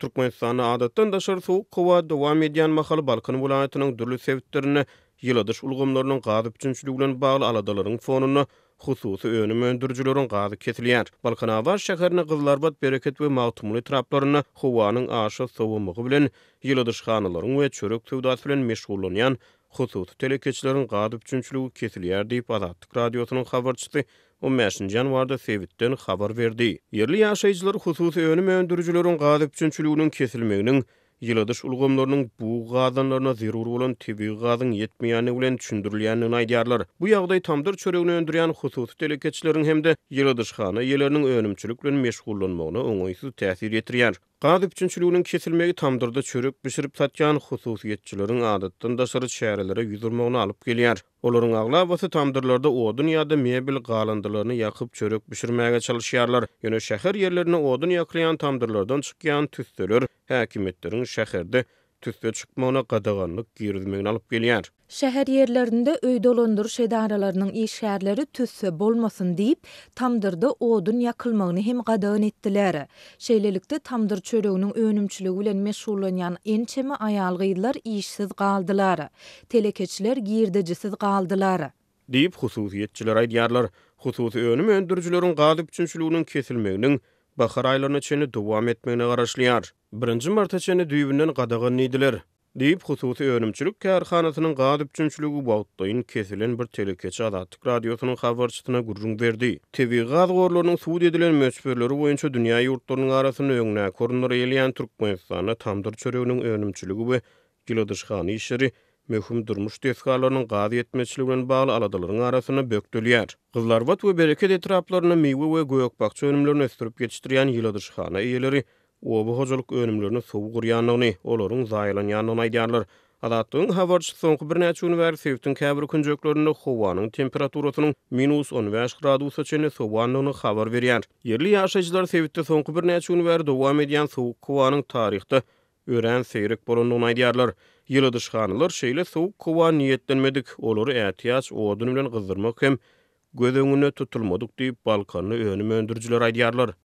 Türkmenistanda adatdan daşary sowuk howa dowam edýän mahaly Balkan welaýatynyň dürli sebitlerinde ýyladyş ulgamlarynyň gaz üpjünçiligi bilen bagly aladalaryň fonunda hususy önüm öndürijileriň gazy kesilýär. Balkanabat şäherinde Gyzylarbat, Bereket we Magtymguly etraplarynda howanyň aşa sowamagy bilen ýyladyşhanalaryň we çörek söwdasy bilen meşgullanýan hususy telekeçileriň gaz üpjünçiligi kesilýär diýip, Azatlyk Radiosynyň habarçysy on bäşinji ýanwarda sebitden habar berdi. Ýerli ýaşaýjylar hususy önüm öndürijileriň gaz üpjünçiliginiň kesilmeginiň ýyladyş ulgamlarynyň bug gazanlaryna zerur bolan tebigy gazyň ýetmeýändigi bilen düşündirilýändigini aýdýarlar. Bu ýagdaý tamdyr çöregini öndürýän hususy telekeçileriň hem-de ýyladyşhana eýeleriniň önümçilik bilen meşgullanmagyna oňaýsyz täsir ýetirýär. Gaz üpjünçiliginiň kesilmegi tamdyrda çörek bişirip satýan hususyýetçileriň adatdan daşary çärelere ýüz urmagyna alyp gelýär. Olaryň aglabasy tamdyrlarda odun ýa-da mebel galyndylaryny ýakyp çörek bişirmäge çalyşýarlar. Ýöne şäher ýerlerinde odun ýakylýan tamdyrlardan çykýan tüsseler häkimiýetleriň şäherde tüsse çykmagyna gadaganlyk girizmegine alyp gelýär. Şäher ýerlerinde öý dolandyryş edaralarynyň işgärleri tüsse bolmasyn diýip, tamdyrda odun ýakylmagyny hem gadagan etdiler. Şeýlelikde, tamdyr çöreginiň önümçiligi bilen meşgullanýan ençeme aýal-gyzlar işsiz galdylar. Telekeçiler girdejisiz galdylar. Diýip, hususyýetçiler aýdýarlar. Hususy önüm öndürijileriň gaz üpjünçiliginiň kesilmeginiň bahar aýlaryna çenli dowam etmegine garaşylýar. Birinji marta çenli düýbünden gadagan diýdiler. Diýip, hususy önümçilik kärhanasynyň gaz üpjünçiligi wagtlaýyn kesilen bir telekeçi Azatlyk Radiosynyň habarçysyna gürrüň berdi. Tebigy gaz gorlarynyň subut edilen möçberleri boýunça dünýä ýurtlarynyň arasynda öňdäki orunlary eýeleýän Türkmenistanda tamdyr çöreginiň önümçiligi we ýyladyşhana işleri möhüm durmuş desgalarynyň gaz ýetmezçiligi bilen bagly aladalaryň arasynda bökdelýär. Gyzylarbat we Bereket etraplarynda miwe we gök-bakja önümlerini ösdürip ýetişdirýän ýyladyşhana eýeleri oba hojalyk önümlerini sowuk urýandygyny, olaryň zaýalanýandygyny aýdýarlar. Azatlygyň habarçysy soňky birnäçe gün bäri sebitiň käbir künjeklerinde howanyň temperaturasynyň minus 15 gradusa çenli sowandygyny habar berýär. Ýerli ýaşaýjylar sebitde soňky birnäçe gün bäri dowam edýän sowuk howanyň taryhda örän seýrek bolandygyny aýdýarlar. Ýyladyşhanalar şeýle sowuk howa niýetlenmedik, olary ätiýaç odun bilen gyzdyrmak hem göz öňünde tutulmadyk diýip, balkanly önüm öndürijiler aýdýarlar.